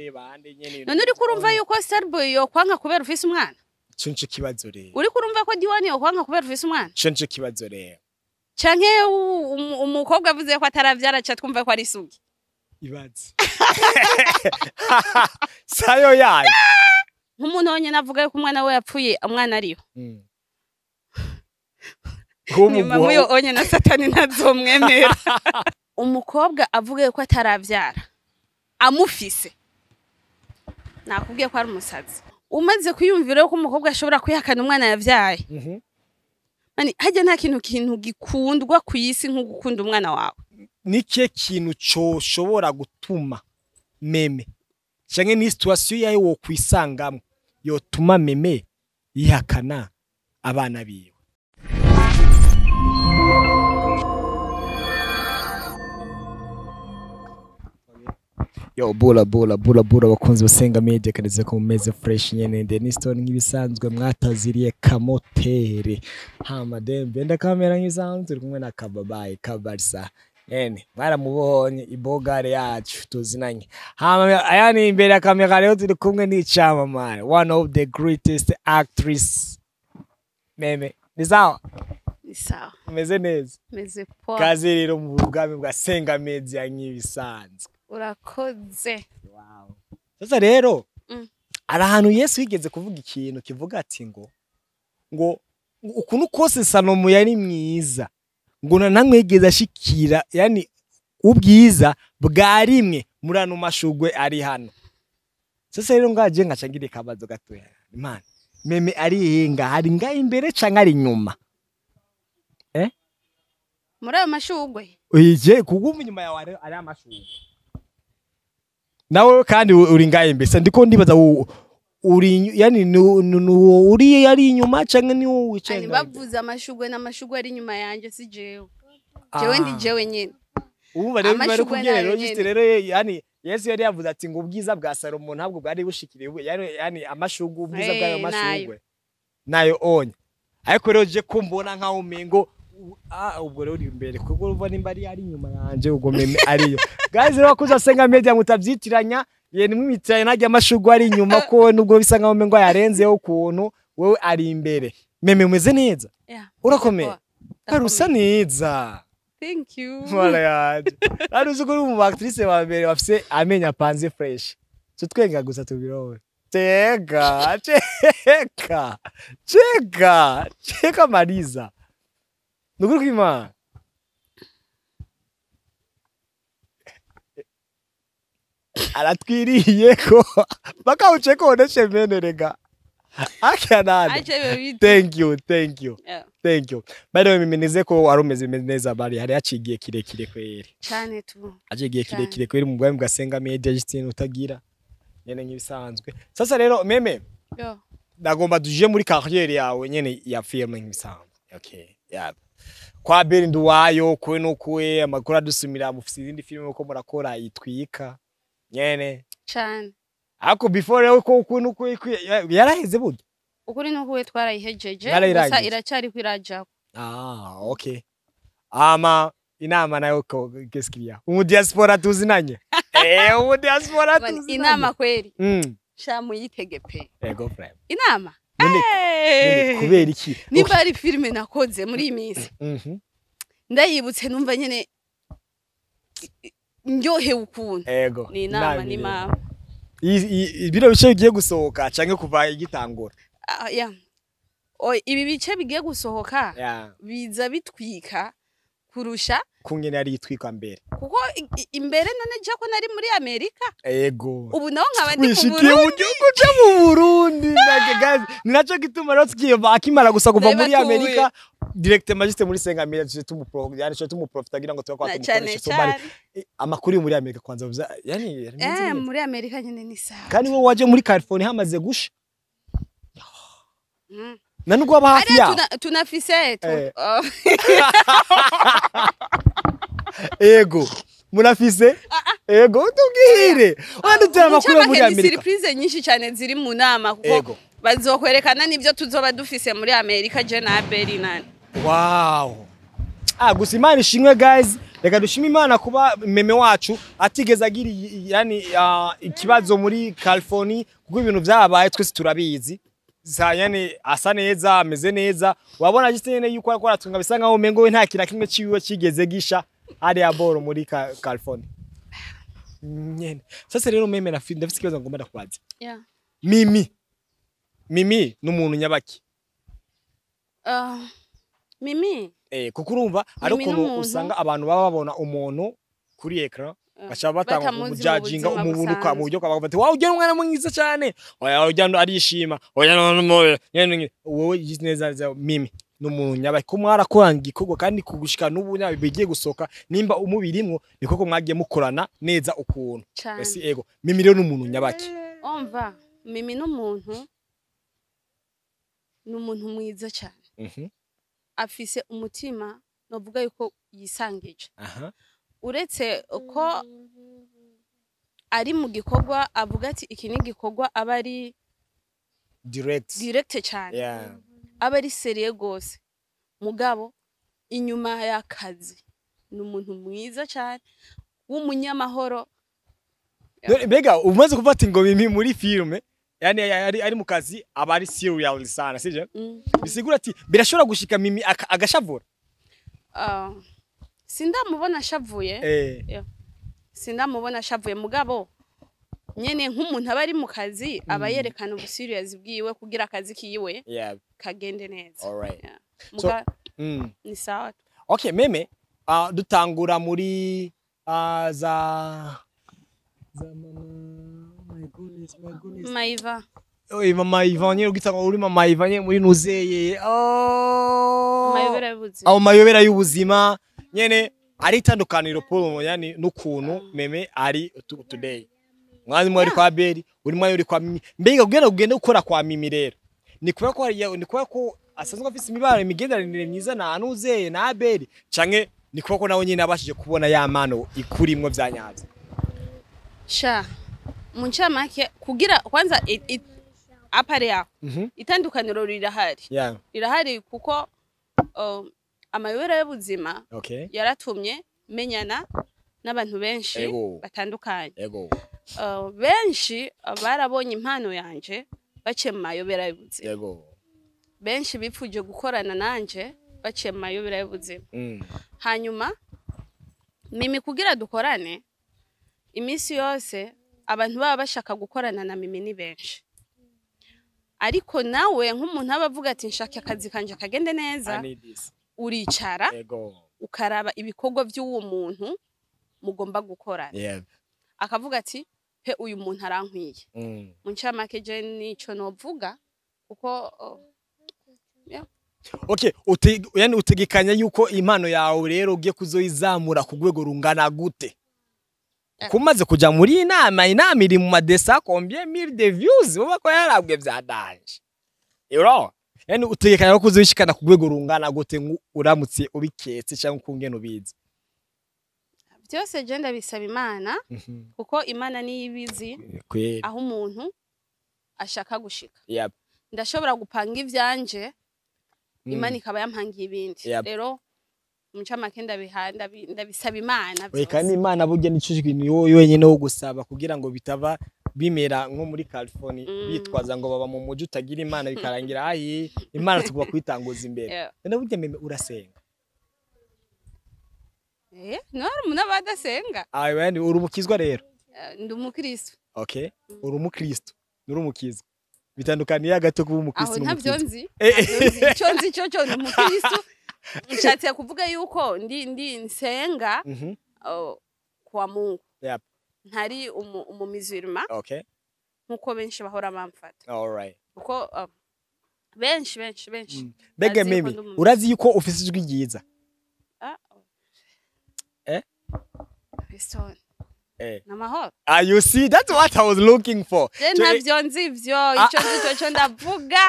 Bande nyene. None uriko urumva yuko Starboy yokwanka kubera ufise umwana? Ico nico kibazo rero. Uriko urumva ko Diwani yokwanka kubera ufise umwana? Ico nico kibazo rero. Canke umukobwa avuze ko ataravyara ca twumva ko ari isugi. Ibaze. Sayo yayo. Nk'umuntu wonyene avuga yuko umwana we yapfuye umwana ariho. Ni mama yo onye na satani ntazomwemera. Umukobwa avuga yuko ataravyara amufise, nakubwiye ko ari umusazi. Umaze kwiyumvira ko umukobwa ashobora kwihakana umwana yavyaye, mani hajya nta kintu gikundwa ku isi nko gukunda umwana wawe. Nike kintu coshobora gutuma meme canke ni situation yawe wo kwisangamwe yotuma meme yihakana abana biwe? Yo, bula bula bula bula bakunzi basenga media kaneze ko mumeze fresh nyene. Denniston nk'ibisanzwe mwataziriye kamotere hama dembe nda kamera nk'isanzwe kumwe na kababaye kabarsa nyene baramubonye ibogare yacu tuzinanye hama ayani imbere ya kamera rero turi kumwe n'icamamare, one of the greatest actress Meme. Ni sawa? Ni sawa. Meze neza. Meze poa. Kazi rero mu bwami bwa Senga Media nk'ibisanzwe. Urakoze. Wow. Sasa rero ari ahantu Yesu yigeze kuvuga ikintu kivuga ati ngo ukuntu kose Salomo yari mwiza ngo nanamwegeze ashikira, yani ubwiza bwa rimwe muri ano mashugwe ari hano. Sasa rero ngaje ngaca ngira kabazo gatoya. Imana meme ari hinga hari nga imbere canke ari inyuma? Muri ayo mashugwe. Oye, kuguma inyuma yawe ari amashugwe. Nawe kandi uri ngaye mbese ndiko ndibaza uri yani uri yari inyuma canke ni wowe wicaye? Ani bavuze amashugwe n'amashugwe ari inyuma yanje, si jewe. Jewe ndi jewe nyene. Ubu rero bari kubwira rero just rero yani Yesu yari yavuze ati ngo ubwiza bwa Salomo ntabwo bwari bushikiriye yani amashugwe, ubwiza bwayo amashugwe nayo onye. Ariko rero je kumbona nkaho umengo ubwo rero uri imbere kuko urumva nimba ari inyuma yanje ubwo meme ariyo. Guys rero bakuza Senga Media mutabyitiranya ye nimwitiranya najya amashugwe ari inyuma ko nubwo bisa nkaho umengo yarenzeho ukuntu wewe ari imbere. Meme umeze neza? Urakomeye? Usa neza. Thank you. Mwana yanje. Ari uzi ko uri mu actrice wa mbere bafise amenyo apanze fresh. So twenga gusa tubirowe. Cheka, cheka. Cheka, cheka Mariza. Nukuri kw'Imana. Aratwiriye ko baka ucheko oneshe mene rega. Akanana. Thank you, thank you. Yeah. Thank you. By the way, mimi nize ko warumeze neza bari hari acigiye kirekire kweri. Cyane tu. Acigiye kirekire kweri mu bwami bwa Senga Media Justin utagira. Nyene nk'ibisanzwe. Sasa rero meme. Yo. Ndagomba duje muri carrière yawe nyene ya film nk'ibisanzwe. Okay. Yeah. Kwa Beri Nduwayo kwe no kwe amakuru adusumira mufise izindi film uko murakora itwika. Nyene. Cyane. Ako before rero ko kwe no kwe yaraheze burya. Ukuri no kuwe twarayihejeje gusa iracari kwiraja. Ah, okay. Ama inama nayo ko qu'est-ce Umu diaspora tuzinanye. Umu diaspora tuzinanye. Inama kweri. Sha muyitege pe. Ego frame. Inama. Kubera iki? Nimba ari filme nakoze muri iyi minsi. Ndayibutse numva nyene ndyohewe ukuntu. Ego. Ni inama ni mama. Ibiro bice bigiye gusohoka canke kuva igitangura. Yeah. Ibi bice bigiye gusohoka biza bitwika kurusha kungene yari yitwika mbere. Kuko imbere none je ko nari muri Amerika. Ego. Ubu naho nkaba ndi ku Burundi. Kuja mu Burundi ndage guys. Ni naco gituma rero tugiye akimara gusa kuva muri Amerika directement juste muri Senga Media tuje tumupro yani tuje tumuprofita kugira ngo tuba tumukoresha somali amakuru muri Amerika kwanza yani muri Amerika nyene ni sawa. Kandi wowe waje muri California hamaze gusha. Na nubwo aba hafi ya tunafise Ego murafise ego tubwire wandutse amakuru muri Amerika. Ni surprise nyinshi cyane ziri mu nama kuko bazokwerekana nivyo tuzoba dufise muri Amerika je na Beri nani. Wow. Gusa Imana ishimwe guys. Reka dushime Imana kuba meme wacu atigeze agira yani ikibazo muri California, kuko ibintu vyabaye twese turabizi. Sa yani asa neza, ameze neza, wabona juste nyene yuko ariko aratunga, bisa nkaho umengo we nta kintu na kimwe ciwe kigeze gisha hariya boro muri California nyene. Sasa rero meme, ndafise ikibazo ngomba ndakubaza. Yeah. Mimi, Mimi n'umuntu nyabaki? Mimi. Kuko urumva ari Mimi ukuntu n'umuntu- usanga abantu baba babona umuntu kuri écran, baca batanga batamuzi mu kumujajinga buzima umuntu kwa mu busanzwe. buryo kwa bati: "Wow, ujya umwana mwiza cyane, oya, ujya arishima, oya, no no nyene." Wowe yizi neza neza Mimi n'umuntu nyabaki, ko mwarakorana igikorwa kandi kugushika n'ubu nyabe bigiye gusoka, nimba umubirimwo ni koko mwagiye mukorana neza ukuntu. Cane. Ese ego, Mimi rero n'umuntu nyabaki? Umva, Mimi n'umuntu mwiza cyane. Afise umutima novuga yuko yisangije. Uretse ko ari mu gikorwa avuga ati iki ni igikorwa, aba ari direct direct cyane, aba ari sérieux gose. Mugabo inyuma y'akazi ni umuntu mwiza cyane w'umunyamahoro. None mbega umaze kuvuga ngo Mimi muri filme, yani ari mu kazi aba ari serious sana, sivyo? Mm. Bisigura ati birashobora gushika Mimi agashavura? Sindamubona ashavuye. Sindamubona ashavuye, mugabo nyene nk'umuntu aba ari mu kazi aba yerekana ubuserious bwiwe kugira akazi kiwe kagende neza. Yeah. Muga ni sawa. Okay meme, dutangura muri za mama, my goodness, my goodness. Maiva. Oye, mama Ivan nyene, ugitanga uri mama Ivan nyene muri nuzeye, oh. Mayobera y'ubuzima. Aho mayobera y'ubuzima nyene ari itandukaniro Paul, yani n'ukuntu meme ari today, mwanya umwe ari kwa Beri, uri mwanya uri kwa Mimi. Mbega ugenda ugenda gukora kwa Mimi rero ni kubera ko asanzwe afise imibano, imigenderanire myiza na Nuzeye na Abeli, canke ni kubera ko nawe nyene abashije kubona ya mano ikurimwo vyanyavyo? Sha, mu ncamake, kugira kwanza à part yaho, itandukaniro rirahari. Rirahari kuko amayobera y'ubuzima yaratumye menyana n'abantu benshi batandukanye. Benshi barabonye impano yanje baciye mu mayobera y'ubuzima. Benshi bipfuje gukorana nanje baciye mu mayobera y'ubuzima. Hanyuma Mimi kugira dukorane, iminsi yose abantu baba bashaka gukorana na Mimi ni benshi, ariko nawe nk'umuntu aba avuga ati nshaka akazi kanje kagende neza, I need this. uricara ukaraba ibikorwa by'uwo muntu mugomba gukorana, akavuga ati pe, uyu muntu arankwiye. Mu ncamake je nico novuga kuko oh, yeah. Okay, yani utegekanya yuko impano yawe rero ugiye kuzoyizamura ku rwego rungana gute? Kuko umaze kuja muri iyi nama, inama iri mu madesa combien mille de views, uba ko yarabwe vya danger. You Yani utegekanya ko kuzoyishikana ku rwego rungana gute uramutse ubiketse cyangwa ukungene ubizi? Byose je ndabisaba Imana, kuko Imana niyo ibizi aho umuntu ashaka gushika. Ndashobora gupanga ivyanje, Imana ikaba yampangiye ibindi. Rero mu ncamake ndabisaba Imana Oya, vyose. kandi Imana burya nico kintu wowe wenyine wo gusaba kugira ngo bitaba bimera nko muri California, bitwaza ngo baba mu muji utagira Imana, bikarangira ayi Imana tugomba kuyitanguza imbere. None burya meme urasenga? No hari umuntu aba adasenga. Ayo, yani uri umukizwa rero? Ndi umukristo. Okay, uri umukristo, uri umukizwa, bitandukaniye hagati yo kuba Aho umukristo ntabyo n'umukizwa? nzi. Ntabyo nzi. Ico nzi cyo ndi umukristo. Nshatse kuvuga yuko ndi nsenga oh, kwa Mungu. Ntari umumizirima nkuko benshi bahora bamfata, kuko benshi benshi benshi Mbega bazi yuko meme, ndi umumizirima. urazi yuko ufise ijwi ryiza? Ah. Eh? Fiston. Namahoro. Ah, you see, that's what I was looking for. Je ntabyo nzi ivyo. Ico nzi cyo ndavuga,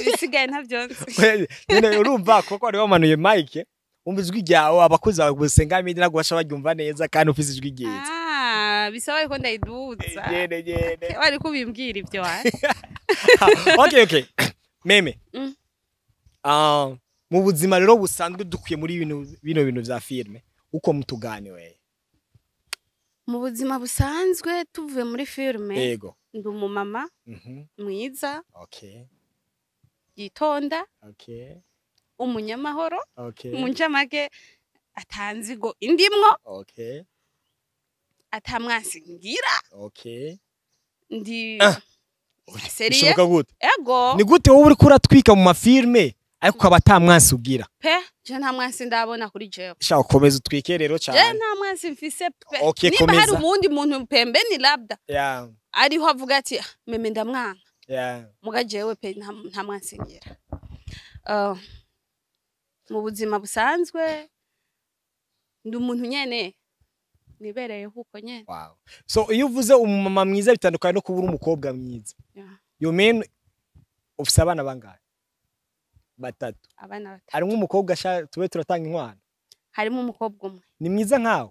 ibisigaye ntabyo nzi. Nyine urumva kuko wari wamanuye mic, umva ijwi ryawe, abakozi bawe gusenga midi ntabwo baca baryumva neza kandi ufise ijwi ryiza. Ah, bisaba yuko ndayiduza. Nyene nyene. Wari kubimbwira ivyo wa. Okay, meme. Ah, mu buzima rero busanzwe, dukwiye muri bino bintu vya filme. Uko mutugani we? Mu buzima busanzwe, tuvuye muri filme, Yego. ndi umumama mwiza, yitonda, umunyamahoro, mu ncamake atanzigo indimwo, atamwansi ngira. Ndi sérieux. Bishoboka gute? Ego. Ni gute wowe uriko uratwika mu mafilme ariko ukaba ata mwansi ugira? Pe, je nta mwansi ndabona kuri jewe. Sha, ukomeza utwike rero Je cyane. nta mwansi mfise pe. Okay, Nimba hari komeza. umundi muntu pembeni, labda ariho avuga ati: "Ah, meme ndamwanka." Muga jewe pe, nta mwansi ngira. Mu buzima busanzwe ndi umuntu nyene nibereyeho uko nyene. Wow. So iyo uvuze umumama mwiza bitandukanye no kuba uri umukobwa mwiza. You mean ufise abana bangahe? Batatu. Abana batatu. Harimo umukobwa sha, tube turatanga inkwano? Harimo umukobwa umwe. Ni mwiza nkawe?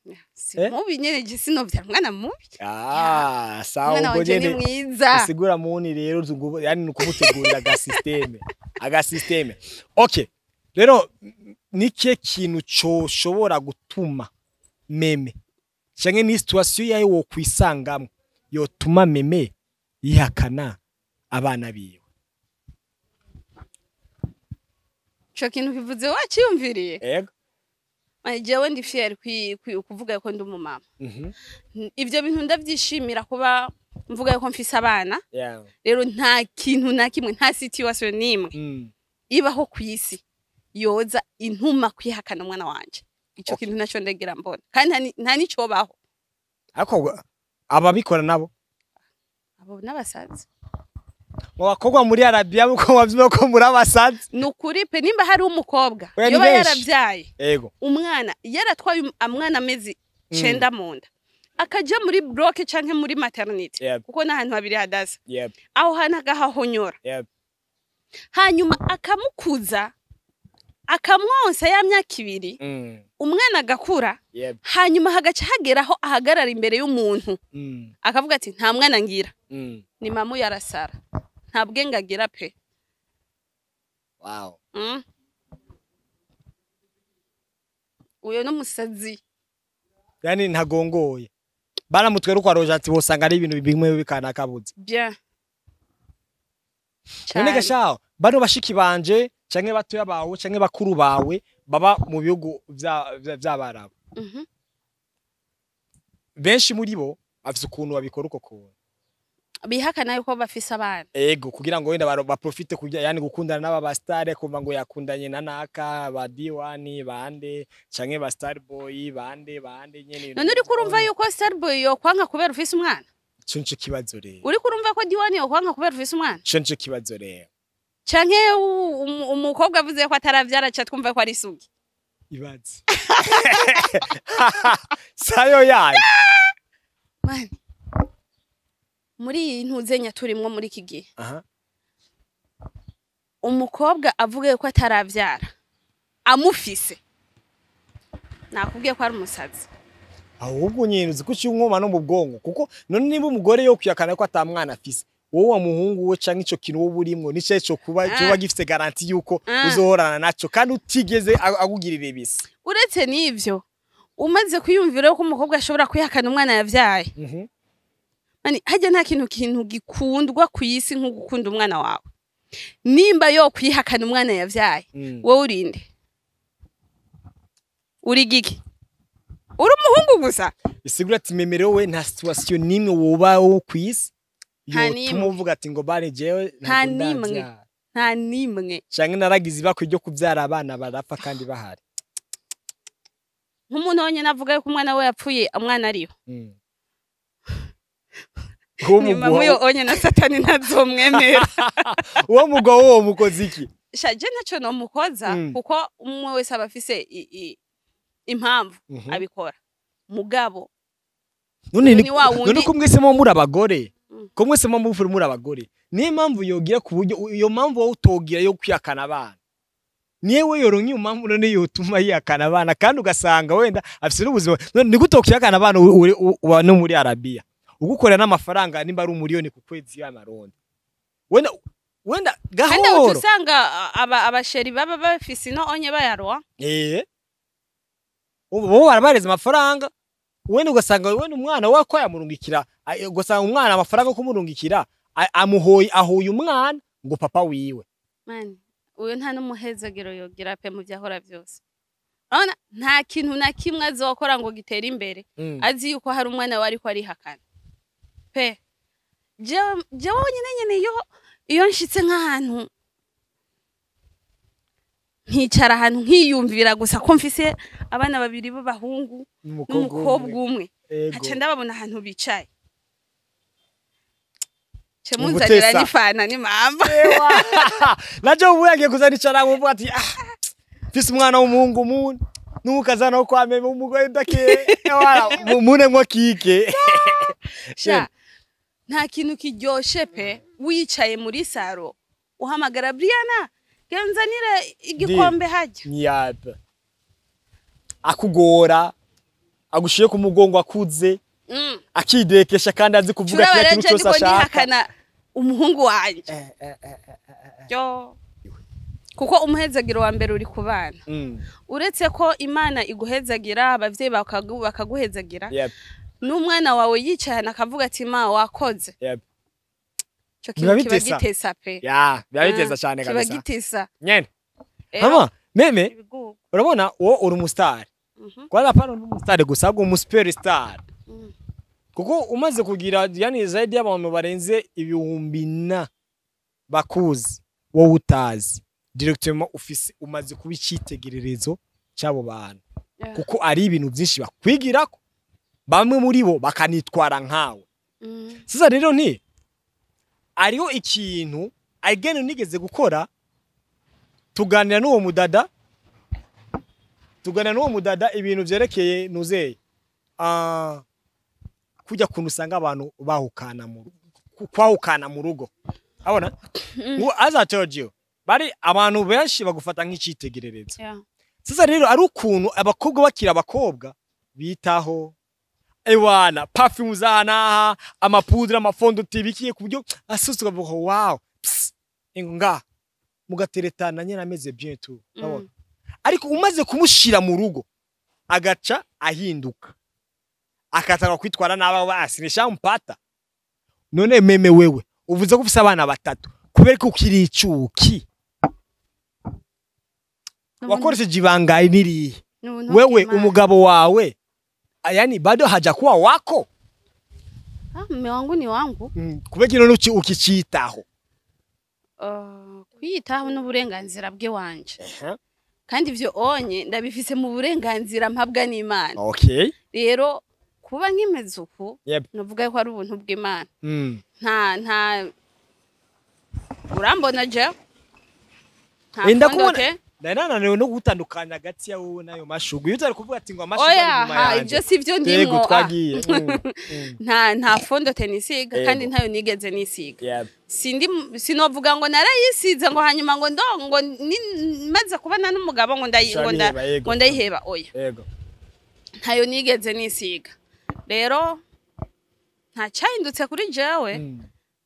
Yeah, si Eh? mubi nyene, je sinovyara umwana mubi. Ah, sawa. Umwana Ubwo wanje ni nyene mwiza. usigura muni rero zungu, yani ni ukumutegurira aga système. Okay. Rero ni kihe kintu coshobora gutuma meme, canke ni situation yayo wokwisangamwo yotuma meme yihakana abana biwe? Ico kintu kivuze waciyumviriye? Ego. Jewe ndi fier kuvuga ko ndi umumama. Ivyo bintu ndavyishimira, kuba mvuga yuko mfise abana. Rero nta kintu na kimwe, nta situation n'imwe ibaho ku isi yoza intuma kwihakana umwana wanje. Ico kintu naco ndegera mbona, kandi nta nicobaho. Ariko ababikora nabo? Abo n'abasazi. Mu bakobwa muri Arabia, uko bavyumva ko muri abasazi. Ni ukuri pe, nimba hari umukobwa Oya, ni yoba benshi. yaravyaye umwana, yaratwaye umwana amezi 9 mu nda, akaja muri bloc canke muri maternité, kuko n'ahantu habiri hadasa, aho hantu agahahonyora, hanyuma akamukuza, akamwonsa ya myaka 2, umwana agakura, hanyuma hagaca hageraho ahagarara imbere y'umuntu akavuga ati: "Nta mwana ngira." Ni mamu yarasara, nta bwenge agira pe. Uyo n'umusazi. Yani ntagongoye, baramutwera uko aroje ati bosanga ari ibintu bimwe bikanakabuze. Bien. None Cane. gashaho bano bashiki banje canke batoya bawe canke bakuru bawe baba mu bihugu vy'Abarabu, benshi muri bo bafise ukuntu babikora uko kuntu. Bihakana yuko bafise abana? Ego, kugira ngo wenda baprofite kujya, yani gukundana n'aba ba star, kumva ngo yakundanye na naka, ba D1 bande, canke ba star boy bande bande nyene. None uriko urumva yuko Starboy yokwanka kubera ufise umwana? Ico nico kibazo rero. Uriko urumva ko D1 yokwanka kubera ufise umwana? Ico nico kibazo rero. Canke umukobwa avuze ko ataravyara, ca twumva ko ari isugi? Ibaze sayo yayo. Mani, muri iyi ntuzenya turimwo muri iki gihe, umukobwa avuga ko ataravyara amufise, nakubwiye ko ari umusazi. Ahubwo nyine uzi ko uciye umwoma no mu bwonko, kuko none niba umugore yo kwihakana ko ata mwana afise, wowe wa muhungu we, canke ico kintu wowe urimwo nico co kuba coba gifise garantie yuko uzohorana naco kandi utigeze akugirira ibisi? Uretse n'ivyo, umaze kwiyumvira ko umukobwa ashobora kwihakana umwana yavyaye, mani, harya nta kintu gikundwa ku isi nko gukunda umwana wawe. Nimba yo kwihakana umwana yavyaye, wowe urinde, uri giki? Uri umuhungu gusa. Bisigura ati memerewe nta situation nimwe wobaho kw'isi Nta yotuma n'imwe. uvuga ati ngo bane jewe Nta ntabwo n'imwe. ndavyara. Nta nimwe. Canke naragize ibakwe ryo kuvyara abana barapfa kandi bahari. Nk'umuntu wenyine avuga yuko umwana we yapfuye umwana ariho, Uwo ni mugwa mamu onye na Satani ntazomwemera. Uwo mugwa wowe mukoze iki? Shaje, ntaco nomukoza, kuko umwe wese aba afise impamvu abikora, mugabo None ni wa wundi- none ko mwese muba muri abagore, ko mwese muba muri abagore, niyo mpamvu yogira ku buryo iyo mpamvu wowe utogira yo kwihakana abana, niyo we yoronka iyo mpamvu none yotuma yihakana abana, kandi ugasanga wenda afise n'ubuzima. None ni gute wokwihakana abana uba no muri Arabiya ugukorera n'amafaranga, nimba ari umuriyoni ku kwezi y'amarundi, wenda Kandi uca gahoro usanga aba abachéri baba bafise ino onye bayaroha. Bo barabareza amafaranga, wenda ugasanga wenda umwana we ko yamurungikira, ugasanga umwana amafaranga yo kumurungikira amuhoye, ahuye umwana ngo papa wiwe. Mani, uyu nta n'umuhezagiro yogira pe mu byo ahora byose. Urabona nta kintu na kimwe azokora ngo gitere imbere, azi yuko hari umwana we ariko arihakana pe. Jewe wenyine nyene iyo nshitse nk'ahantu nkicara ahantu nkiyumvira gusa ko mfise abana babiri b'abahungu n'umukobwa umwe, nkaca ndababona ahantu bicaye, ce munzanira n'ifana ni mama. Naje ubu yagiye kuzanicara nkumva ati ah, mfise umwana w'umuhungu mune n'umukazana wo kwa meme w'umugore ndake mune mwo kike. Sha, nta kintu kiryoshe pe wicaye muri saro uhamagara Brianna genzanire igikombe hajya. Nyabe akugora agushiye ku mugongo akuze, akidekesha kandi azi kuvuga kila kintu cyose ashaka. Umuhungu wanje yo, kuko umuhezagiro wa mbere uri ku bana. Uretse ko Imana iguhezagira, abavyeyi bakaguhezagira, n'umwana wawe yicaye akavuga ati ma wakoze, ico kintu kiba gitesa pe. Ya, biba bitesa cyane kabisa, kiba gitesa nyene. Mama meme, urabona wo uri umustar, kwanza hapana n'umustar gusa, ahubwo umu star, kuko umaze kugira yani zaidi y'abantu barenze 1000 bakuzi wowe utazi directement, ufise umaze kuba icyitegererezo cy'abo bantu, kuko ari ibintu byinshi bakwigirako, bamwe muri bo bakanitwara nkawe. Sasa rero nti ariho ikintu again nigeze gukora, tuganira n'uwo mudada, ibintu byerekeye nuzeye kujya kuntu usanga abantu bahukana mu kwahukana mu rugo. Abona as I told you, bari abantu benshi bagufata nk'icitegererezo. Sasa rero ari ukuntu abakobwa bakira abakobwa bitaho ewana perfume zana amapudra amafondo tibikiye kubyo asusuka ukavuga wow, inga mugateretana nyene ameze bien tu. Urabona, ariko umaze kumushira mu rugo agaca ahinduka akatanga kwitwara naba basinisha mpata. None meme wewe uvuze ko ufise abana batatu, kubera ko ukiri icuki wakoresheje ibanga nirihe? Wewe umugabo wawe yani bado hajakuwa wako? Mume wangu ni wangu. Kubera none ukicitaho? Kwiyitaho n'uburenganzira bwe wanje. Kandi ivyo onye ndabifise mu burenganzira mpabwa n'Imana. Okay. Rero kuba nkimeze uku, nuvuga ko ari ubuntu bw'Imana. Nta urambona je? Nta kubona. Nanananiwe no gutandukanya hagati ya wowe nayo mashugwe. Iyo utari kuvuga ati ngo amashugwe ari nyuma yanje. Ibyo sivyo ndimo. Twagiye. Nta fondo tenisiga kandi ntayo nigeze nisiga. Sindi sinovuga ngo narayisize ngo hanyuma ngo ndongo maze kubana n'umugabo ngo ngo ndayiheba oya. Yego. Ntayo nigeze nisiga. Rero nta cyahindutse kuri jewe,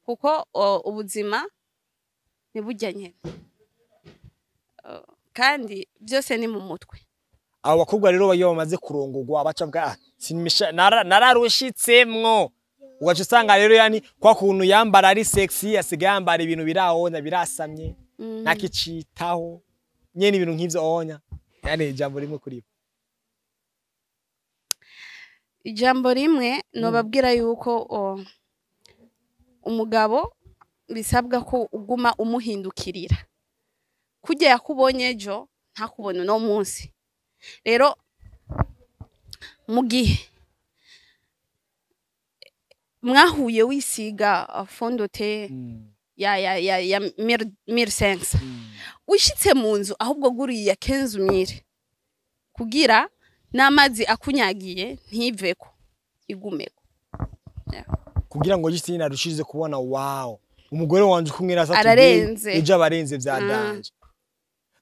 kuko ubuzima ni burya nyene. Kandi byose ni mu mutwe. Abo bakobwa rero bayo bamaze kurongogwa baca bwa sinimisha nararushitsemwo, ugaca usanga rero yani kwa kuntu yambara ari sexy asigaye yambara ibintu biraonya birasamye, nakicitaho nyene ibintu nk'ivyo onya. Yani ijambo rimwe kuri bo. Ijambo rimwe nobabwira yuko umugabo bisabwa ko uguma umuhindukirira. Kujya yakubonye ejo ntakubona no munsi. Rero mu gihe mwahuye wisiga fondote ya ya ya ya 1500, ushitse mu nzu ahubwo guriya 15000 kugira n'amazi akunyagiye ntiveko igumeko. Kugira ngo Justine arushize kubona wow, umugore wanje kumwira asa ararenze, ejo abarenze vyadanje.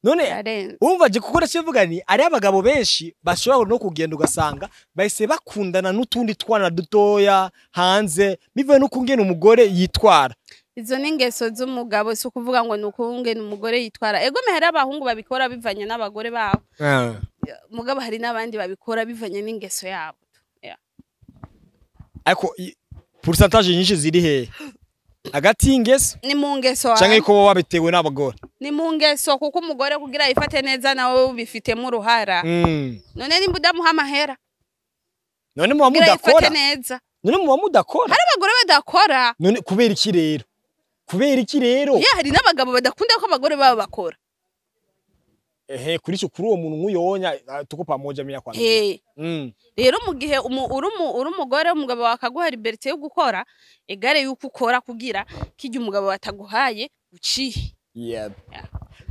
None umva je kuko ndakivuga ni ari abagabo benshi bashobora no kugenda ugasanga bahise bakundana n'utundi twana dutoya hanze bivuye no kungena umugore yitwara. Izo ni ingeso z'umugabo, si ukuvuga ngo nukungena umugore yitwara. Ego hari abahungu babikora bivanye n'abagore babo. Mugabo hari n'abandi babikora bivanye n'ingeso yabo. Yeah. Ariko pourcentage nyinshi ziri hehe hagati y'ingeso Ni mu ngeso. canke Wawe. ko baba babitewe n'abagore? Ni mu ngeso, kuko umugore kugira yifate neza nawe ubifitemo uruhara. None nimba udamuha amahera None muba kugira yifate mudakora? neza. None muba mudakora? Hari abagore badakora. None kubera iki rero? Kubera iki rero? Ye, hari n'abagabo badakunda ko abagore babo bakora. Ehe, kuri ico, kuri uwo muntu nk'uyonya, tuko pamoja mia kwa mia. Rero mu gihe uri umugore, umugabo wakaguha liberté yo gukora, egare yuko ukora kugira kirya umugabo bataguhaye ucihe. Yeah.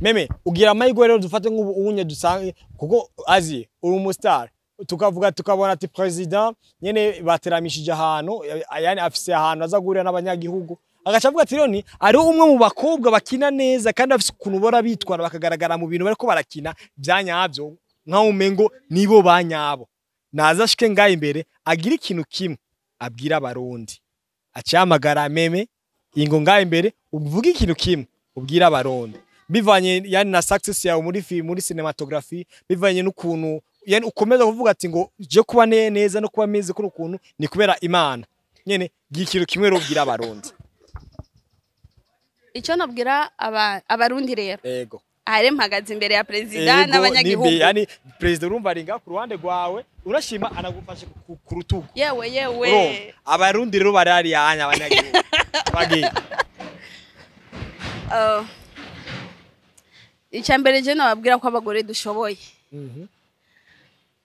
Meme, ugira amahirwe rero, dufate nk'ubu unye dusange, kuko azi uri umustar, tukavuga tukabona ati president nyene bateramishije ahantu, yani afise ahantu aza guhurira n'abanyagihugu, agaca avuga ati rero ni ari umwe mu bakobwa bakina neza kandi afise ukuntu bora bitwara, bakagaragara mu bintu bariko barakina bya nyabyo nkaho umengo nibo ba nyabo, naza ashike ngaha imbere agira ikintu kimwe abwira Abarundi. Acahamagara Meme ingo ngaha imbere, uvuge ikintu kimwe ubwira Abarundi bivanye yani na success yawe muri film, muri cinematography, bivanye n'ukuntu yani ukomeza kuvuga ati ngo je kuba neza no kuba meze kuri ukuntu ni kubera Imana nyene. Gira ikintu kimwe rero ubwira Abarundi. Icyo nabwira Abarundi rero, ahari mpagaze imbere ya perezida n'abanyagihugu. Yani perezida urumva ari ngaha ku ruhande rwawe, urashima anagufashe ku rutugu. Yewe yewe! Urumva Abarundi rero bari hariya hanya, abanyagihugu bagiye. Icya mbere je nababwira ko abagore dushoboye.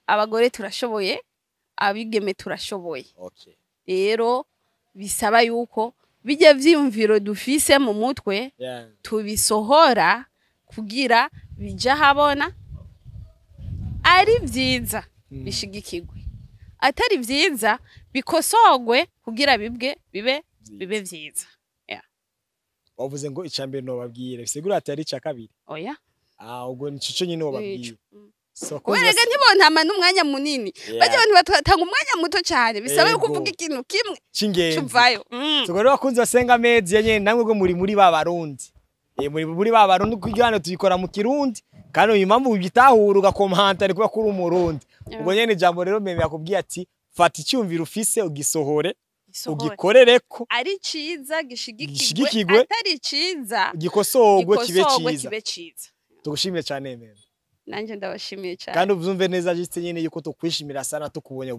Abagore turashoboye, abigeme turashoboye. Rero bisaba yuko bijya vyiyumviro dufise mu mutwe tubisohora kugira bija habona, ari vyiza bishigikirwe, atari vyiza bikosogwe kugira bibwe bibe vyiza. Yeah. Wavuze ngo icya mbere nobabwire, bisigura ati ari icya kabiri? Oya. Ah, ubwo nico nyine wobabwira. Nico. So Kubera rega ntibontama n'umwanya munini. Yeah. Bajya abantu batanga umwanya muto cyane, bisaba yuko uvuga ikintu kimwe C'ingenzi. cuvayo. So rero bakunzi basenga mezi nyene, namwe bwo muri ba Barundi, muri ba Barundi, kugira hano tuyikora mu Kirundi, kandi uyu mpamvu ugitahura ugakomanta ni kuba kuri Umurundi. Ubwo nyene ijambo rero Meme yakubwiye ati fata icyumviro ufise ugisohore. Gisohore. Ugikorereko. Ari ciza gishigikirwe, Gishigikirwe. atari ciza gikosorwe kibe gikosorwe ciza. Kibe ciza. Tugushimiye cyane, Meme. Nanjye ndabashimiye cyane. Kandi uvyumve neza juste nyene yuko tukwishimira sana tukubonye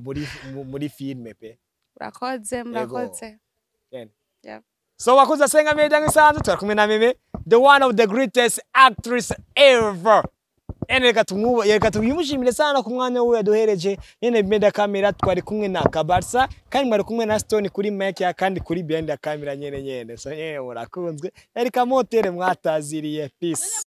muri filme pe. Murakoze, murakoze. Nyene. Yeah. So wakuza Senga Media, nk'isanzwe turi kumwe na Meme, the one of the greatest actress ever. Ene reka tumwimushimire sana ku mwanya we yaduhereje. Nyene behind camera twari kumwe na Kabarsa, kandi mwari kumwe na Stone kuri mic ya kandi kuri behind the camera nyene nyene. So nyene murakunzwe. Erika Motere mwataziriye. Peace.